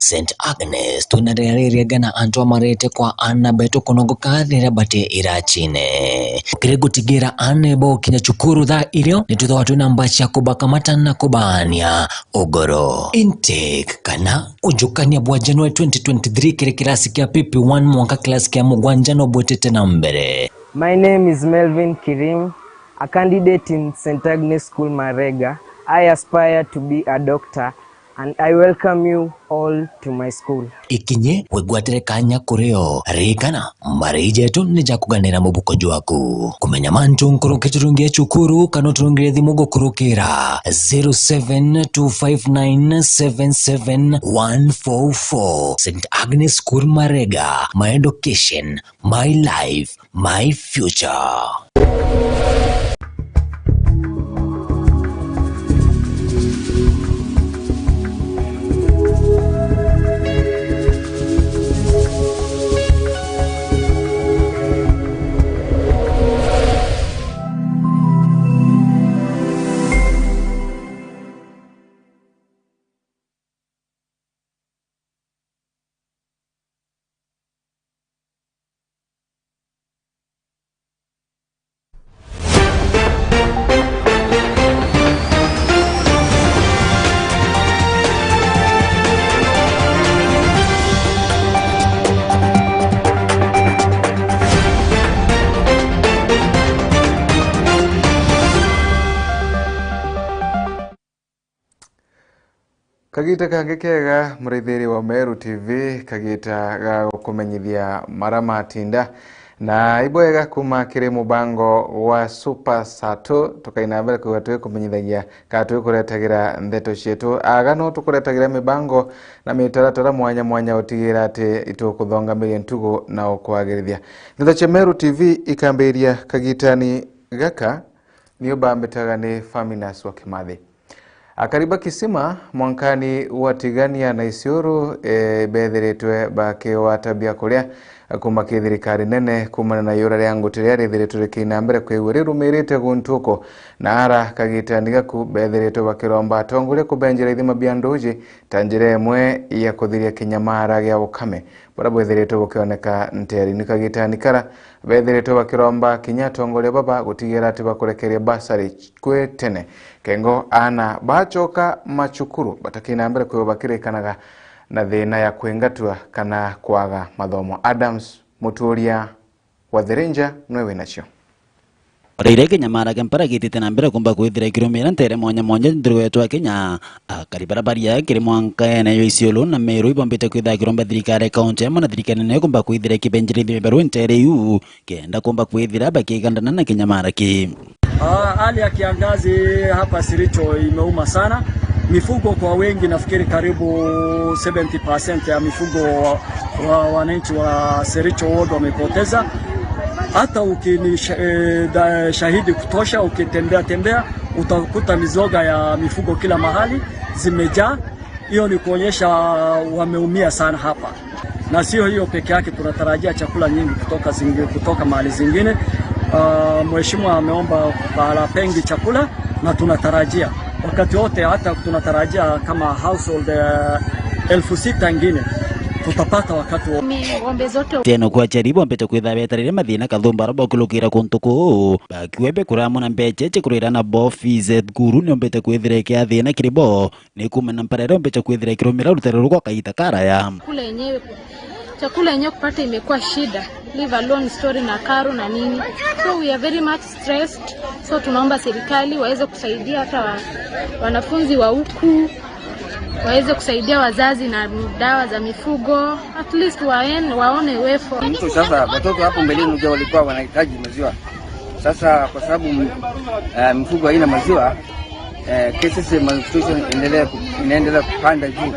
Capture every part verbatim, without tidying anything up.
Saint Agnes, twina riria ririega na antu amarete kwa aana betu kunogoka riria bati iracine. Kiri gutigira aana bo kinya cukuru thaa irio, ni twithagwa twina mbaci ya kubakamata na kubaania ugoro. Intake kana ujukania bwa January twenty twenty-three kiri kirasi kia P P one mwanka kirasi kia mugwanja no bwitite na mbere. My name is Melvin Kirim, a candidate in Saint Agnes School Marega. I aspire to be a doctor and I welcome you all to my school. Ikinye wigwatire kanya kuri o. Ririkana, mbari jetu ni ja kuganira mubuko jwaku. Kumenya mantu nkuruki turungie cukuru kana uturungire thimu gukurukira zero seven two five nine seven seven one four four. Saint Agnes School Marega, my education, my life, my future. Kagita kangi kega, muraithiri wa Meru T V, kagita ga gukumenyithia mara matinda. Na ibwega kuma kiri mubango wa Super Sato, tukaina mbere kwigua twikumenyithagia kana twikuretagira ndeto cietu. Aga no tukuretagira mibango na mitaratara mwanya mwanya utigira ati itukuthongamiria ntugu na ukwagirithia. Ndeto cia Meru T V ikambiria kagitani gaka, niu bambitaga ni Faminas wa Kimathi. Akari ba Kisima, mwankani wa Tigania na Isiolo, e, bethiritwe bakigwata biakuria kuma ki thirikari nene kumana na iura ria nguti riria rithiritwe rikiina mbere kwigua rirumirite guntu uku, na ara kagitani gaku bethiritwe bakiromba atongoria kubenjera ithima bia nduuji ta njira imwe ya kuthiria kinyamara gia ukame buria bwithiritwe bukioneka nteerene. Kagitani kara bethiritwe bakiromba kinya atongoria baba gutigira ati bakurekeria bursary kwi tene, kengo aana bacoka macukuru batakina mbere kwigua bakirikanaga na thina ya kwingatua kana kwaga mathomo. Adams Muturia wa The Ranger nwe winacio. Ora iria kinyamara kia mpara gitite na mbere kumba kwithira kirumira ntere mwanya mwanya nthuru wetu wa Kenya, akari bara baria kiri mwankaene yo Isiolo na Meru ibombite kwithira kiromba thirikari ya kaunti amwe na thirikari nene kumba kwithira kibenjirithia mibaru ntere iu kenda kumba kwithira bakigandana na kinyamara ki. Ah, hali ya kiangazi hapa Siricho imeuma sana. Mifugo kwa wengi, nafikiri karibu seventy percent ya mifugo wa, wa wananchi wa Siricho Ward wamepoteza. Hata ukini sha-, eh, da-, shahidi kutosha, ukitembea tembea, utakuta mizoga ya mifugo kila mahali zimejaa. Hiyo ni kuonyesha wameumia sana hapa. Na sio hiyo peke yake, tunatarajia chakula nyingi kutoka zingi-, kutoka mahali zingine. Ah, mheshimiwa ameomba pahala pengi chakula na tunatarajia wakati wote, hata tunatarajia kama household, eh, elfu sita ingine tutapata wakati wote. Mi ng'ombe zote. Teno kwa chari bombete kwitha betarire mathina kathumba robo kulukira kuntu kuu. Bakiwe be kuramo na mbeche che kurira na bo fees at guru niombete kwithira kia thina kiri bo. Ni kumena mpara iria umbicha kwithira ikirumira rutere rukwa kaita karaya. Chakula yenyewe, chakula yenyewe kupata imekuwa shida, leave alone story na karo na nini. So we are very much stressed. So tunaomba serikali waweze kusaidia hata wa-, wanafunzi wa huku, waweze kusaidia wazazi na dawa za mifugo. At least waen-, waone way forward. Mtu sasa, watoto hapo mbeleni ndio walikuwa wanahitaji maziwa. Sasa kwa sababu, eh, mifugo haina maziwa, eh, cases ya malnutrition endelea ku-, inaendelea kupanda juu.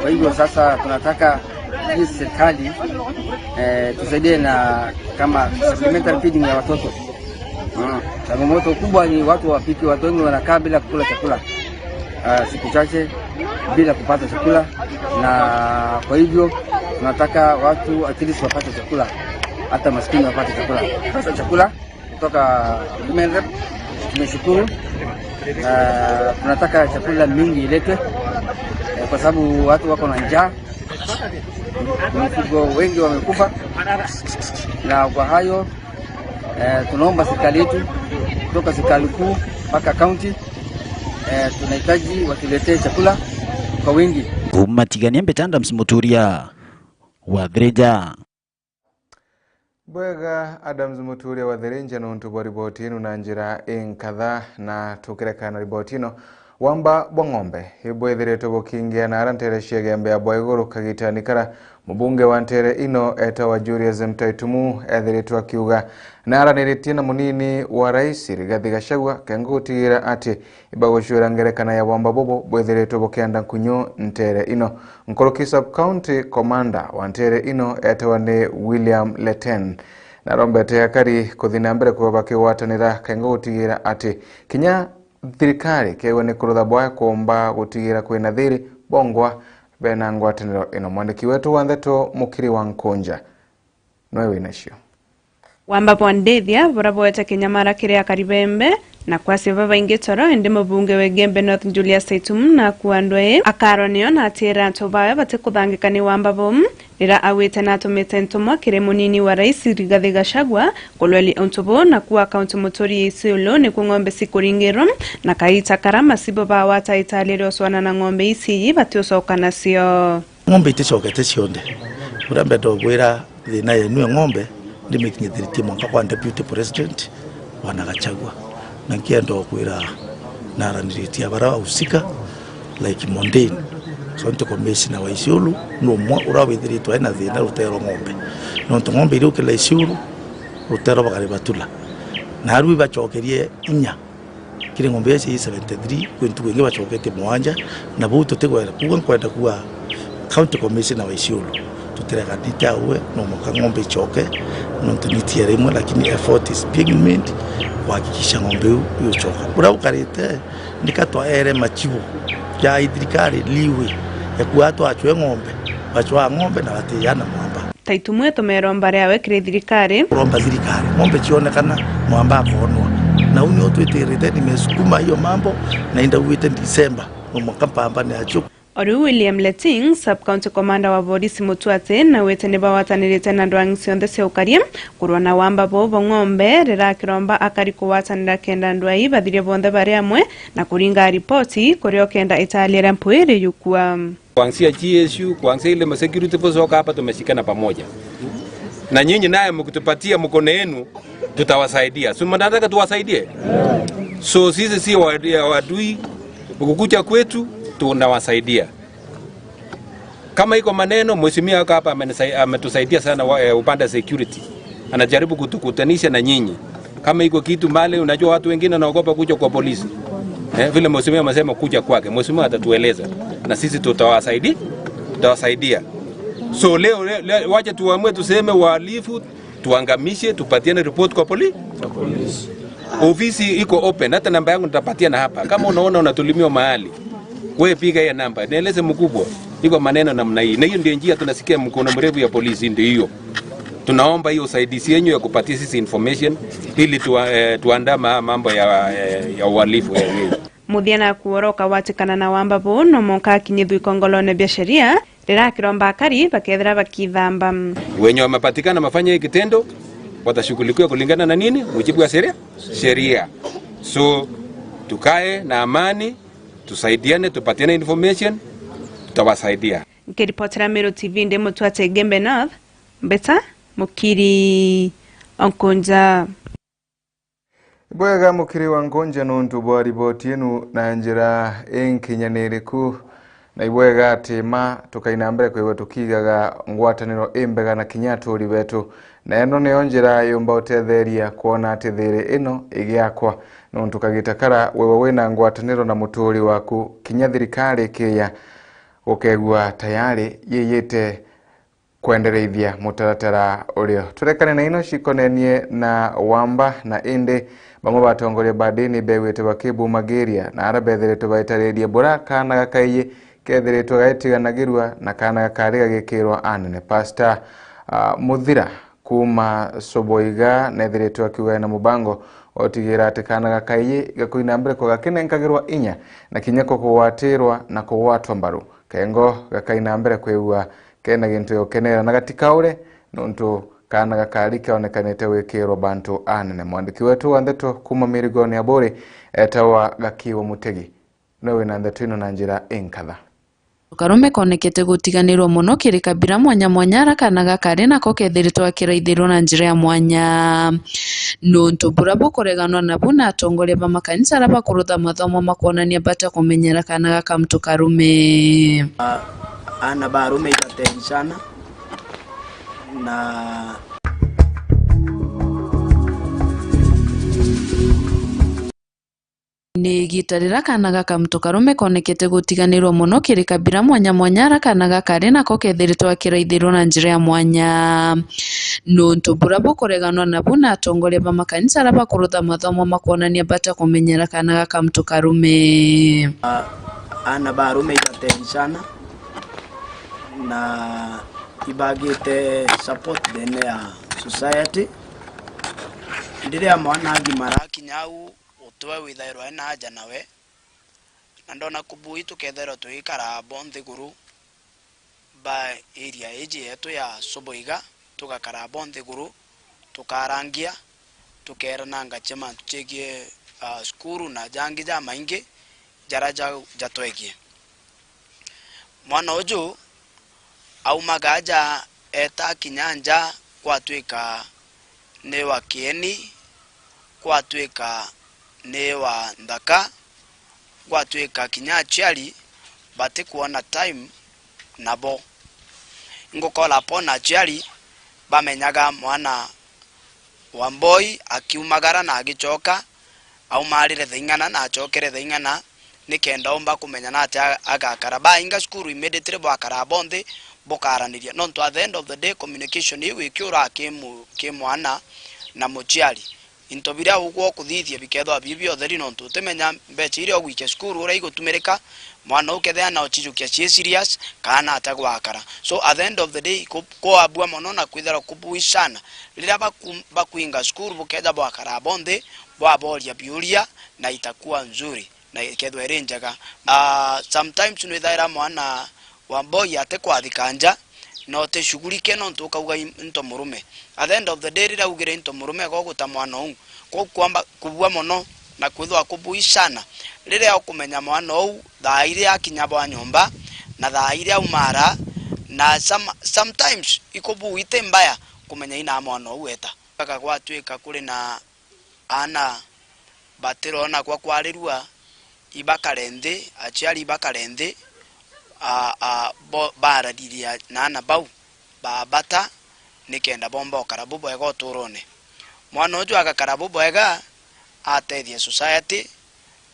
Kwa hivyo sasa tunataka hii serikali, eh, tusaidie na kama supplementary feeding ya watoto. Mm. Changamoto kubwa ni watu wapiki, watu wengi wanakaa bila kukula chakula, ah, siku chache bila kupata chakula, na kwa hivyo tunataka watu at least wapate chakula, hata maskini wapate chakula. Sasa chakula kutoka Women Rep, tumeshukuru. Ah, tunataka chakula mingi iletwe, eh, kwa sababu watu wako na njaa, mifugo wengi wamekufa, na kwa hayo, eh, tunaomba serikali yetu, kutoka serikali kuu mpaka kaunti, eh, tunahitaji watuletee chakula kwa wingi. Kuuma Tigania, mbeta Adams Muturia wa Thirinja. Bwega, Adams Muturia wa Thirinja, nontu bwa riboti ino na njira inkatha, na tukirekana na riboti ino, wamba bwa ng'ombe ibwithiritwe bukingia na ara ntere cia Igembe ya Bwaiguru kagitani kara. Mubunge wa ntere ino etawa Julius Mtaitumu ethiritwe akiuga na araniritie na munini wa rais Rigathi Gachagua kenga gutigira ati ibagucwira ngerekano ya wamba bubu bwithiritwe bukienda nkunyu ntere ino. Nkuruki sub-county commander wa ntere ino etawa ni William Leten, na arombete akari kuthi na mbere kuba bakigwatanira kenga gutigira ati kinya thirikari kewe ni kurutha bwaya kuumba gutigira kwina thiri bongwa bena ngwataniro ino. Mwandiki wetu wa ndeto Mukiri wa Nkunja noe winacio. Wamba bwa ndithia buria bwete kinyamara kiri akari bembe na kwasia babaingi toro, indi mubunge wa Igembe North Julius Taitumu na akuandwa ii akarwa nio na atira antu bawe batikuthangika ni wamba buu, rira awite na atumite ntumwa kiri munini wa rais Rigathi Gachagua kurweli untu buu, na kuwa kaunti muturi ya Isiolo niku ng'ombe cikuringirwa, na kaita kara macibo bawata itali rioswana na ng'ombe ici batiucoka nacio. Ng'ombe iticokete cionthe. Uria mbenda ubwira thina yenu ya ng'ombe, ndimikinyithiritie mwanka kwa Deputy President, Bwana Gachagua. Na nkienda ukwira naraniritie abara usika, like Mondin, County Commissioner wa Isiolo, ni umwe uria withiritwe ena thina rutero ng'ombe. Nontu ng'ombe iria ukila Isiolo, rutero bakari batula. Na aru ibacokerie inya. Kiri ng'ombe ici i seventy-three, kwi ntuku ingi bacoketie mwanja, na buu tutigwera. Kuuga nkwenda kuuga County Commissioner wa Isiolo, tutireganite aue, no mwanka ng'ombe icoke, nontu ni tiara imwe, lakini effort is being made kuhakikisha ng'ombe iu iucoka. Uria ukarite, nika twaere machibu ja thirikari leeway ya kuuga twacwe ng'ombe, bacwaa ng'ombe na batiana mwamba. Taitumu etumeera mbare yawe kiri thirikari. Uromba thirikari, ng'ombe cionekana, mwamba akonwa. Na uu nio twitirite, nimesukuma hiyo mambo, na indauite December, no mwaka mpambane acio. O riu William Leting, Sub-County Commander wa borisi Mutuati, na wite ni bawatanirite na ndwang'i cionthe cia ukaria kurwa na wamba buu bwa ng'ombe, rira akiromba akari kuwatanira kenda ndwai bathirie bonthe bari amwe na kuringa ripoti kuria ukenda itali iria mpwiri yukua. Kuanzia G S U, kuanzia ile ma security force wako hapa, tumeshikana pamoja. Na nyinyi naye mkitupatia mkono yenu, tutawasaidia. Si mnataka tuwasaidie? So sisi si wa-, ya wadui, mkikuja kwetu, tunawasaidia. Kama iko maneno, mheshimiwa wako hapa amenisai-, ametusaidia sana wa-, eh, upande wa security. Anajaribu kutukutanisha na nyinyi. Kama iko kitu mali, unajua watu wengine wanaogopa kuja kwa polisi. Eh, vile mheshimiwa amesema kuja kwake, mheshimiwa atatueleza. Na sisi tutawasaidi-, tutawasaidia. So leo, leo, leo wacha tuamue tuseme wahalifu, tuangamishe, tupatiane report kwa poli-, kwa polisi. Ofisi iko open, hata namba yangu nitapatiana hapa. Kama unaona unatulimiwa mahali, wewe piga hiyo namba, nieleze mkubwa, iko maneno namna hii. Na hiyo ndio njia tunasikia mkono mrefu ya polisi, ndio hiyo. Tunaomba hiyo usaidizi yenyu ya kupatia sisi information ili tua-, eh, tuandaa ma-, mambo ya, eh, ya uhalifu ya, ya. Muthia na kuoroka watikana na wamba buu, no monka akinyithua ikongolone bia sheria, rira akiromba akari bakethira bakithamba. Wenye wamepatikana wamefanya hii kitendo, watashughulikiwa kulingana na nini? Mujibu wa sheria, sheria. So, tukae na amani, tusaidiane, tupatiane information, tutawasaidia. Nkiripotera Meru T V ndi Mutuati Igembe North, Mbeta Mukiri Onkunja. Bwega Mukiri wa Nkunja nontu bwa riboti inu na njira inkinyaniriku. Na ibwega ati ma tukaina mbere kwigua tukiigaga ngwataniro imbega na kinya aturi betu. Na ino niyo njira yumba utetheria kwona ati thiri ino igiakwa. Nontu kagita kara wewe wina ngwataniro na muturi waku, kinya thirikari ikiya gukegua tayari yiyite kwendereithia mutaratara urio. Turekane na ino cikonenie na wamba, na indi bamwe ba atongoria ba ndini begwite bakibumagiria na ara bethiritwe baitaririe bura kaana gakaiyi kethiritwe gaitiganagirua na kaana gakari gagikirwa anene. Pastor, ah, Muthira kuuma Soboiga nethiritwe akiuga ena mubango wa gutigira ati kaana gakaiyi gakuina mbere kwa gakinenkagirwa inya na kinya ko kugwatirwa na kugwatwa mbaru. Kengo gakai na mbere kwigua kena gintu gigukenera na gatikaure, nontu kaana gakari keonekanite gwikirwa bantu anene. Mwandiki wetu wa ndeto kuuma mirigone ya Buri etawa Gakiwa Mutegi, niwe wina ndeto ino na njira inkatha. Karume konekete gutiganirwa mono kiri kabira mwanya mwanya, ara kaana gakari nako kethiritwe gakiraithirwa na njira ya mwanya. Nontu bura bukureganwa nabu na atongoria ba makanisa ara bakurutha mathomo makwonania bata kumenyera kaana gaka muntu karume. A-, ana ba arume ibateri sana na ni igita rira kaana gaka muntu karume konekete gutiganirwa mono kiri kabira mwanya mwanya, ara kaana gakari nako kethiritwe gakiraithirwa na njira ya mwanya. Nontu bura bukureganwa nabu na atongoria ba makanisa ara bakurutha mathomo makwonania bata kumenyera kaana gaka muntu karume. A-, ana ba arume ibateri sana na ibagite support ndene ya society. Riria mwana agimara akinya au, utwe withairwa ena aja nawe, na ndona kubui tukethairwa twikara bo nthiguru ba area iji yetu ya Subuiga, tugakara bo nthiguru, tukarangia, tukerananga cia mantu cegie, ah, cukuru na jangi jamaingi jara ja-, jatwegie. Mwana uju aumaga aja eta kinya nja, gwatwika ni wa kieni, gwatwika ni wa nthaka, gwatwika kinya aciari batikwona time nabo. Ingukora pona aciari bamenyaga mwana wa mboi akiumagara na agicoka, aumarire thaa ing'ana na acokere thaa ing'ana, nikenda umba kumenya na atia agakara. Bainga cukuru immediately bwakara bonthe bukaraniria, nontu at the end of the day communication iu ikiura ki mu-, ki mwana na muciari. Into biria ugwa ukuthithia bikethirwa bi bia utheri, nontu utimenya mbeca iria ugwikia cukuru uria igutumirika, mwana ukethia na ucijukia cii serious, kana atia gwakara. So at the end of the day, ku-, kwabua mono na kwithirwa kubui sana riria baku-, bakuinga cukuru bukeja bwakara bonthe, bwaboria biuria, na itakuwa nzuri na ikethirwa iri njega. Ah, sometimes nwithaira mwana wa mboi atikwathika nja, na utishughulike nontu ukauga i-, into murume. At the end of the day, riria ugire into murume, igoguta mwana uu. Kwou kwamba kubua mono na kwithirwa kubui sana riria ukumenya mwana uu thaa iria akinya bwa nyomba na thaa iria aumara, na some-, sometimes ikubui ti mbaya kumenya ina mwana uu eta. Mpaka gwatwika kuri na aana batirona gwa kwarirua, ibakare nthi, aciari ibakare nthi, a, a, bo-, barariria na aana bau, baabata, nikenda bomba ukara bubwega uturone. Mwana uju agakara bubwega, atethia society,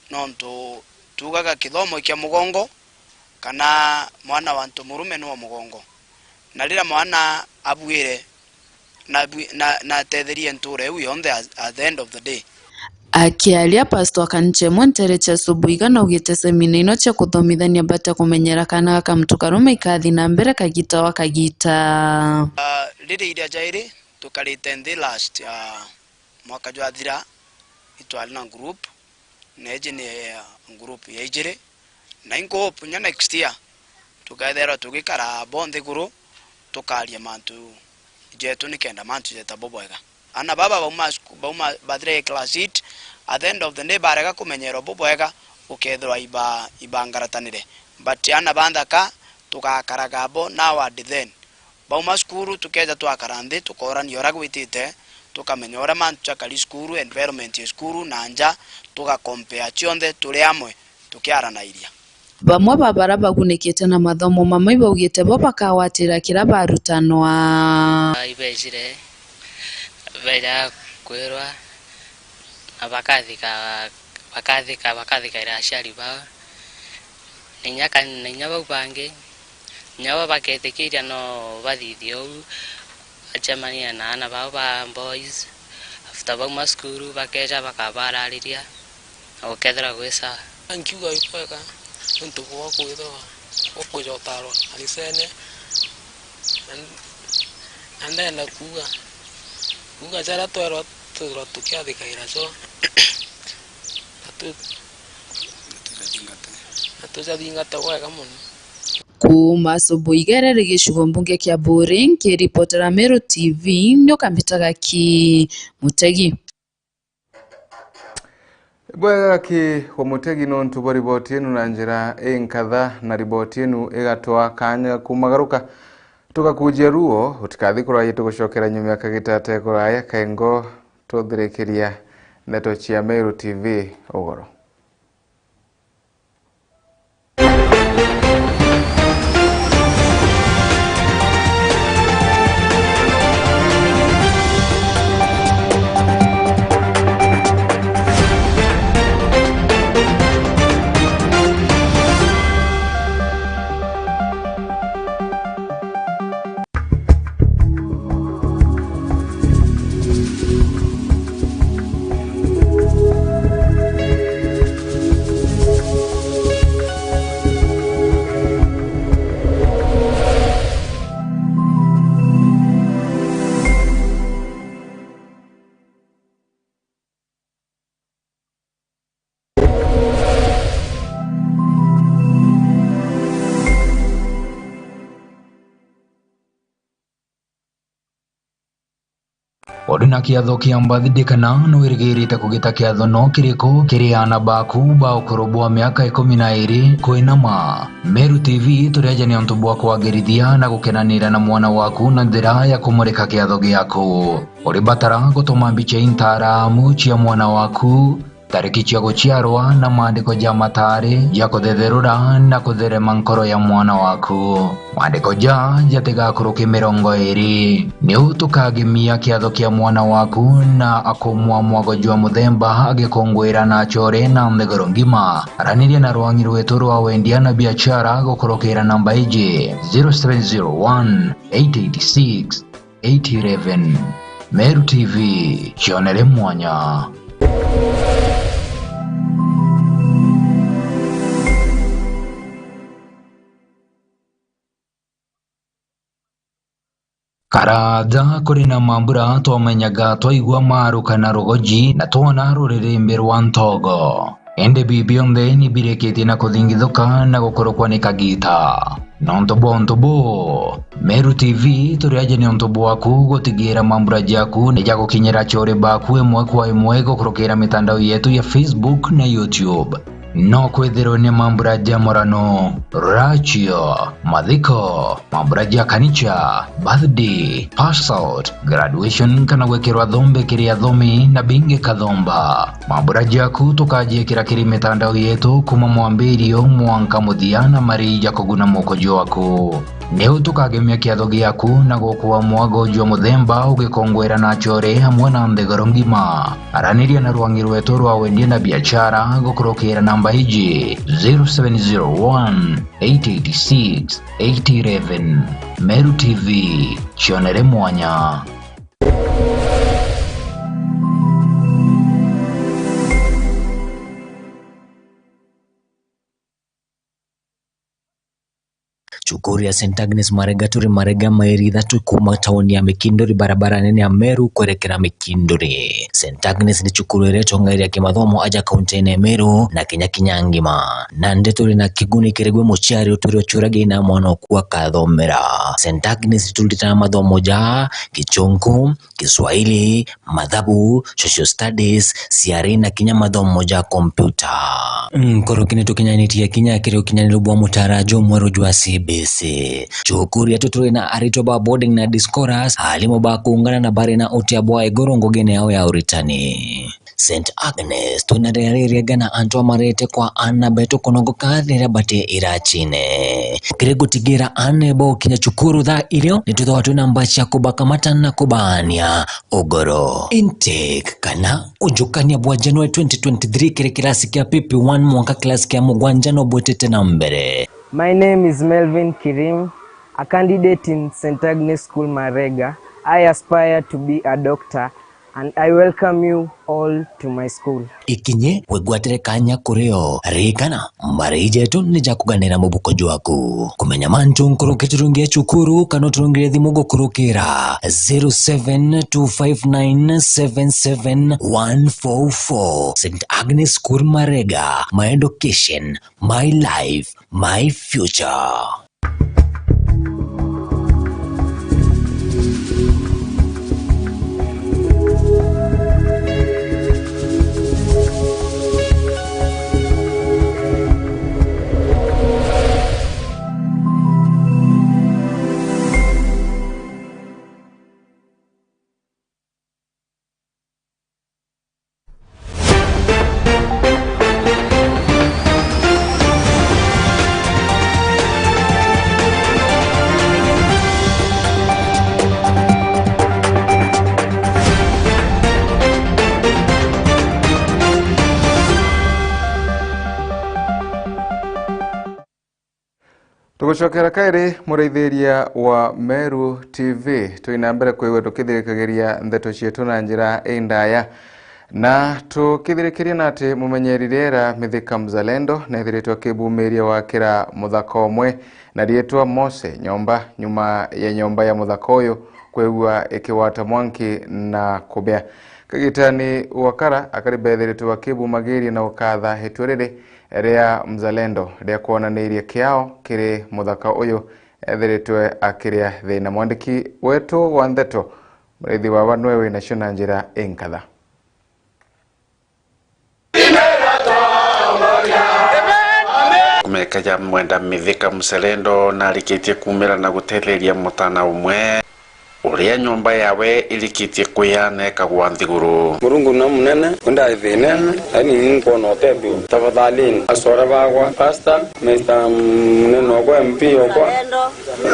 nontu tuugaga kithomo kia mugongo, kana mwana wa ntu murume ni wa mugongo. Na riria mwana abuire, na bwi-, na, na atetherie ntuura iu yonthe at, at the end of the day. Akiaria, Pastor wa kanisa imwe nteere cia Subuiga naugite semina ino cia kuthomithania bata kumenyera kaana gaka muntu karume ikathi na mbere kagita wa kagita. Ah, riri iria jairi tukarite nthi last, ah, mwaka jwathira, itwari na group, na iji ni, eh, group ya ijiri, na inkuhope nya next year tukethirwa tugikara bo nthiguru, tukaria mantu jetu nikenda mantu jeta bubwega. Aana baba bauma sku-, bauma bathire class eight, at the end of the day barega kumenyerwa bubwega, ukethirwa iba-, ibangaratanire. But aana ba nthaka, tugakaraga bo now and then. Bauma cukuru, tukeja twakara nthi, tukorania uria gwitite, tukamenya uria mantu jakari cukuru, environment ya cukuru, na nja, tugacompare cionthe turi amwe, tukiaranairia. Bamwe ba bara bagunikite na mathomo mamwe ibaugite bo bakagwatira kira barutanwa. Ibejire, beja kwirwa, na bakathika, bakathika, bakathikaira aciari bao. Na inya ka-, na inya bau bangi, inya bo baketikiria no bathithie uu, bacemanie na aana bao ba boys. After bauma cukuru, bakeja bakabarariria, na gukethira gwi sawa. Nkiuga ibwega, nontu bwa kwithirwa ukwija utarwa kanisene, na, na ndenda kuuga, kuuga jaria twerwa twithirwa tukiathikaira jo, na tu-, na tujathingata bwega mono. Kuuma Subuigere ri gicigo mbunge kia Buuri, nkiripotera Meru T V, ni ukambitaga ki Mutegi. Bwega ki wa Mutegi nontu bwa riboti inu na njira inkatha, na riboti inu igatwaa kaanya ga kumagaruka. Tugakujia ruo, utikathi kuraya, tugucokera nyuma ya kagita te kuraya. Kengo tuthirikiria ndeto cia Meru T V ugoro. Uri na kiatho kia birthday kana nwirigirite kugita kiatho no kiriku kiri aana baku ba ukuru bwa miaka ikumi na iiri kwinama? Meru T V turi aja ni untu bwa kwagirithia na gukenanira na mwana waku na njira ya kumurika kiatho giaku. Uri batara gutuma mbicha intaramu cia mwana waku, tariki cia guciarwa na maandiko ja mataari ja kuthetherura na kutherema nkoro ya mwana waku. Maandiko ja jatigakuruke mirongo iiri. Niu tukagemia kiatho kia mwana waku na akumwa mwago jwa muthemba agikunguira na achore na nthiguru ngima. Araniria na rwangi rwetu rwa wendia na biachara gukurukira namba iji: zero seven zero one, eight eight six, eight eleven. Meru T V, cionere mwanya. Karaja kuri na mambura twamenyaga twaigua maruka na rugoji na twona ruririmbi rwa ntogo. Indi bibi bionthe ni birikitie na kuthingithuka na gukurukwa ni kagiita. Nontu bwa untu buu, Meru T V turi aja ni untu bwaku gutigira mambura jaku ni jagukinyira achore baku imwe kwa imwe gukurukira mitandao yetu ya Facebook na YouTube. No kwithirwe ni mambura ja murano, rachio, mathiko, mambura ja kanicha, birthday, pass out, graduation kana gwikirwa thombe kiri athomi na bingi kathomba. Mambura jaku tukajiikira kiri mitandao yetu kuma mwambirio mwanka muthia na marii ja kuguna muko jwaku. Niu tukagemia kiatho giaku na gukua mwago jwa muthemba ugikongwera na achore amwe na nthiguru ngima. Araniria na rwangi rwetu rwa wendia na biachara gukurukira namba iji: zero seven zero one, eight eight six, eight eleven. Meru T V, cionere mwanya. Cukuru ya Saint Agnes Marega turi Marega, mairi ithatu kuma tauni ya Mikinduri, barabara nene ya Meru kwerekera Mikinduri. Saint Agnes ni cukuru iria itongairia kimathomo aja kaunti-ini ya Meru na Kenya kinya ngima. Nandi turi na kiguni kiri gwi muciari utwire uciuragia ina mwana oku akathomera. Saint Agnes turutaga mathomo ja Gichunku, Kiswahili, mathabu, social studies, ciari na kinya mathomo ja kompyuta. Nkoroki ni tukinyanitie kinya kiri ukinyaniru bwa mutaara jumweru jwa C B C. Cukuru yetu turi na aritwa ba boarding na day scholars, aalimu ba kuungana na bari na utia bwa iguru ngugine yao ya uritani. Saint Agnes, twina riria riega na antu amarete kwa aana betu kunogoka riria bati iracine. Kiri gutigira aana bokinya cukuru thaa irio, ni twithagwa twina mbaa cia kubakamata na kubaania ugoro. Intake kana unjukania bwa January twenty twenty-three kiri kirasi kia P P one mwanka kirasi kia mugwanja no bwitite na mbere. My name is Melvin Kirim, a candidate in Saint Agnes School Marega. I aspire to be a doctor and I welcome you all to my school. Ikinye wigwatire kanya kuri o. Ririkana, mbari jetu ni ja kuganira mubuko jwaku. Kumenya mantu nkuruki turungie cukuru kana uturungire thimu gukurukira zero seven two five nine seven seven one four four. Saint Agnes School Marega, my education, my life, my future. Tugucokera kairi, muraithiria wa Meru T V. Twina mbere kwigua tukithirikagiria ndeto cietu na njira indaya. Na tukithirikiria na ati mumenyeri riera Mithika Mzalendo neethiritwe akibumiria gwakira muthaka umwe na riitwa Mose nyomba, nyuma ya nyomba ya muthaka uyu kwigua ikigwata mwanki na kubia. Kagitani Wakara akari beethiritwe bakibumagiria na gukatha itua riri ria Mzalendo ria kwonaniria kiao kiri muthaka uyu ethiritwe akiria thina. Mwandiki wetu wa ndeto, Muriithi Waba, nwe winacio na njira inkatha. Kumeka ja mwenda Mithika Mzalendo narikitie kumira na gutetheria mutana umwe uria nyomba yawe irikitie kwiyana ikagwa nthiguru. Murungu no munene, we ndari thinene, yani ni nkwona utethio. Tafadhalini, acora bagwa, pastor, Mister Munene okwa, M P okwa,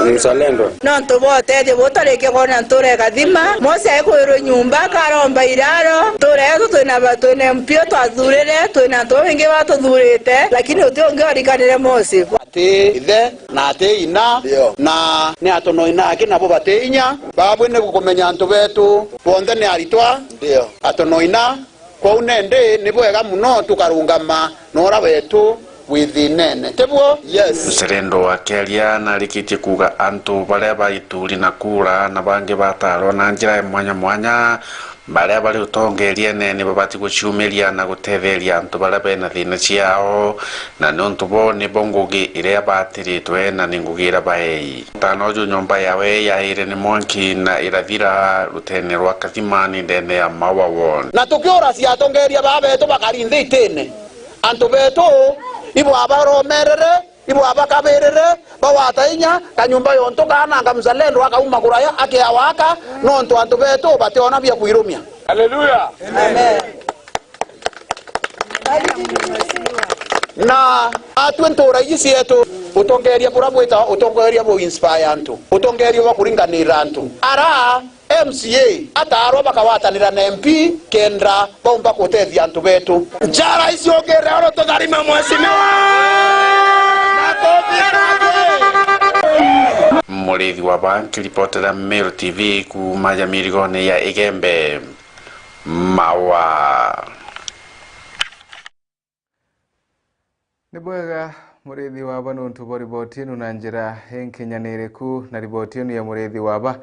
Mzalendo. Nontu bwa utethio buu turikia kwona ntura ikathima. Mose aikwirwe nyumba, akaromba iraro. Ntura yetu twina ba-, twina M P utwathurire, twina antu babaingi batuthurite, lakini uti ungi orikanire Mose. Ati ithe na ati ina, ndio, na ni atonoi na aki nabo bati inya. Babwi ni gukumenya antu betu bonthe ni aritwa, ndio, atonoi na. Kwou nindi ni bwega muno tukarungama na ura wetu wi thinene, ti buo? Yes. Mzalendo akiaria narikitie kuuga antu baria baituri na kura na bangi bataarwa na njira ya mwanya mwanya, baria bari utongeriene ni babati guciumiria na gutetheria antu baria bena thina ciao, na niuntu bo nibo ngugi iria batiritwe na ni ngugi iria baei. Mutana uju nyomba yawe yaire ni mwanki na irathira rutene rwa Kathimani ndene ya Maua Ward. Na tukiuracia atongeria baa betu bakari nthi itine, antu betu ibwabaromerere, ibwabakabirire, bawata inya, kanyumba yontu kaananga Mzalendo akauma kuraya akia waka, nontu antu betu bationa bia kwirumia. Haleluya. Amen. Na atwi ntura iji cietu, utongeria bura bwitawa utongeria bu inspire antu, utongeria bwa kuringanira antu. Ara M C A ataarwa bakawatanira na M P kenda baumba gutethia antu betu. Njara iciukire oro tutharime mheshimiwa. Makofi, makofi. Muriithi Waba nkiripotera Meru T V kuuma ja mirigone ya Igembe. Maua. Ni bwega, Muriithi Waba, niuntu bwa riboti inu na njira inkinyaniriku, na riboti inu ya Muriithi Waba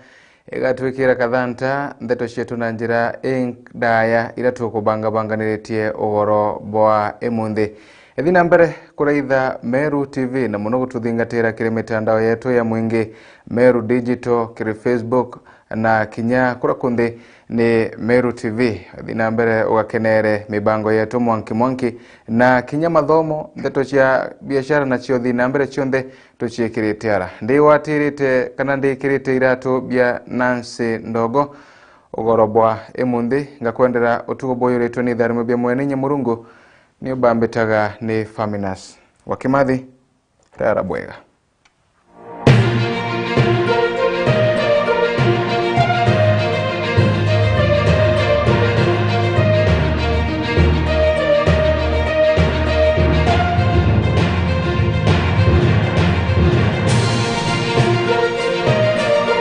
igatwikira kathanta ndeto cietu na njira indaya iria tukubangabanganiritie ugoro bwa imunthi. Ithi na mbere kuraitha Meru T V na muno gututhingatira kiri mitandao yetu ya mwingi, Meru Digital, kiri Facebook, na kinya kuria kunthi ni Meru T V. Thi na mbere ugakenere mibango yetu mwanki mwanki, na kinya mathomo, ndeto cia biashara nacio thi na mbere cionthe tuciikirite ara. Ndigwatirite kana ndikirite iratu bia Nancy Ndogo, ugoro bwa imunthi, ngakwendera utugo buyuritwe ni itharimo bia mwene inya Murungu, ni ubambitaga ni Faminas wa Kimathi. Rara bwega.